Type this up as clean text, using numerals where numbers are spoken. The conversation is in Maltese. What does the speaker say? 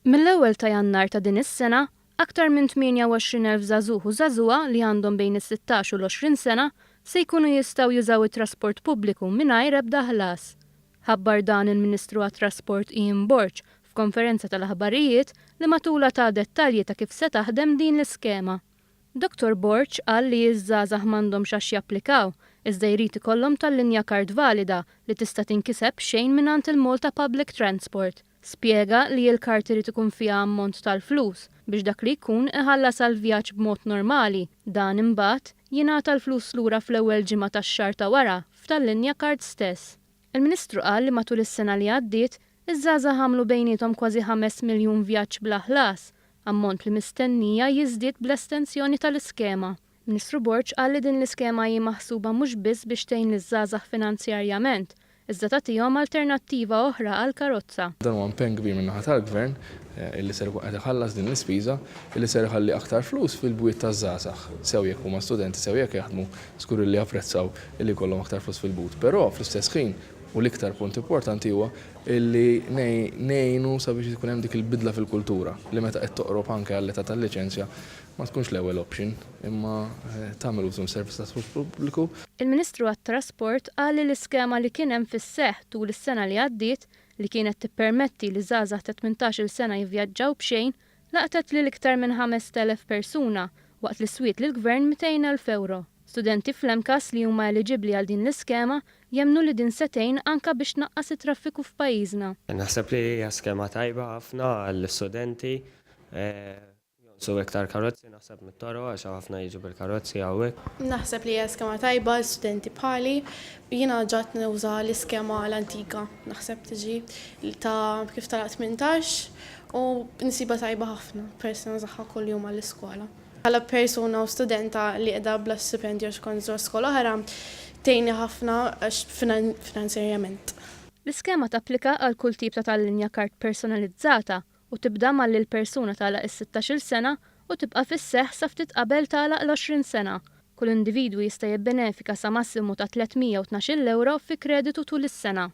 Mill-ewwel ta' Jannar ta' din is-sena, aktar minn 28,000 żagħżugħ u żagħżugħa li għandhom bejn is-sittax u l-20 sena se jkunu jistgħu jużaw it-trasport pubbliku mingħajr ebda ħlas. Ħabbar dan il-Ministru għat-Trasport Ian Borg f'konferenza tal-aħbarijiet li matulha ta dettalji ta' kif se taħdem din l-iskema. Dottor Borg qal li ż-żgħażagħ m'għandhomx għax japplikaw, iżda jrid ikollhom tal-linja card valida li tista' tinkiseb b'xejn mingħand il-Malta Public Transport. Spjega li l-card irid ikun fiha ammont tal-flus biex dak li jkun iħallas għall-vjaġġ b'mod normali, dan imbagħad jingħata l-flus lura fl-ewwel ġimgħa tax-xahar ta' wara f'tal-linja card stess. Il-Ministru qal li matul is-sena li għaddiet, iż-żgħażagħ għamlu bejniethom kważi 5 miljun vjaġġ bla ħlas, ammont li mistennija jiżdied bl-estensjoni tal-iskema. Ministru Borg qal li din l-iskema hi maħsuba mhux biss biex tgħin liż-żgħażagħ finanzjarjament, iżda tagħtihom alternattiva oħra għall-karozza. Dan huwa impenn kbir min-naħa tal-Gvern illi ser ikun qed iħallas din l-ispiża illi ser iħalli aktar flus fil-bwiet taż-żgħażagħ, sew jekk huma studenti sew jekk jaħdmu, żgur illi japprezzaw illi jkollhom aktar flus fil-but. Però fl-istess ħin, u l-iktar punt importanti huwa illi ngħinu sabiex ikun hemm dik il-bidla fil-kultura li meta qed toqrob anke għall-età tal-liċenzja ma tkunx l-ewwel option imma tagħmel użu mis-servizz tat-trasport pubbliku. Il-Ministru għat-Trasport qal li l-iskema li kien hemm fis-seħħ tul is-sena li għaddiet li kienet tippermetti li żgħażagħ ta' 18-il sena jivvjaġġaw b'xejn laqtet lil iktar minn 5,000 persuna waqt li swiet lill-Gvern 200,000 ewro. Studenti fl-MCAST li huma eliġibbli għal din l-iskema jemmnu li din se tgħin anka biex tnaqqas it-traffiku f'pajjiżna. Naħseb li hija skema tajba ħafna għall-istudenti. Jonqsu iktar karozzi naħseb mit-toroq għax ħafna jiġu bil-karozzi hawnhekk. Naħseb li hija skema tajba għal studenti bħali. Jiena ġa nuża l-iskema l-antika, naħseb tiġi ta' kif tagħlaq 18 u nsibha tajba ħafna peress li nużaha kuljum għall-iskola. Bħala persuna u studenta li qiegħda bla stipendju għax kont ġo skola oħra, tgħinni ħafna għax finanzjarjament. L-iskema tapplika għal kull tip ta' tal-linja card personalizzata u tibda malli l-persuna tagħlaq is-16-il sena u tibqa' fis-seħħ sa ftit qabel tagħlaq l-20 sena. Kull individwu jista' jibbenefika sa massimu ta' 312 ewro fi kreditu tul is-sena.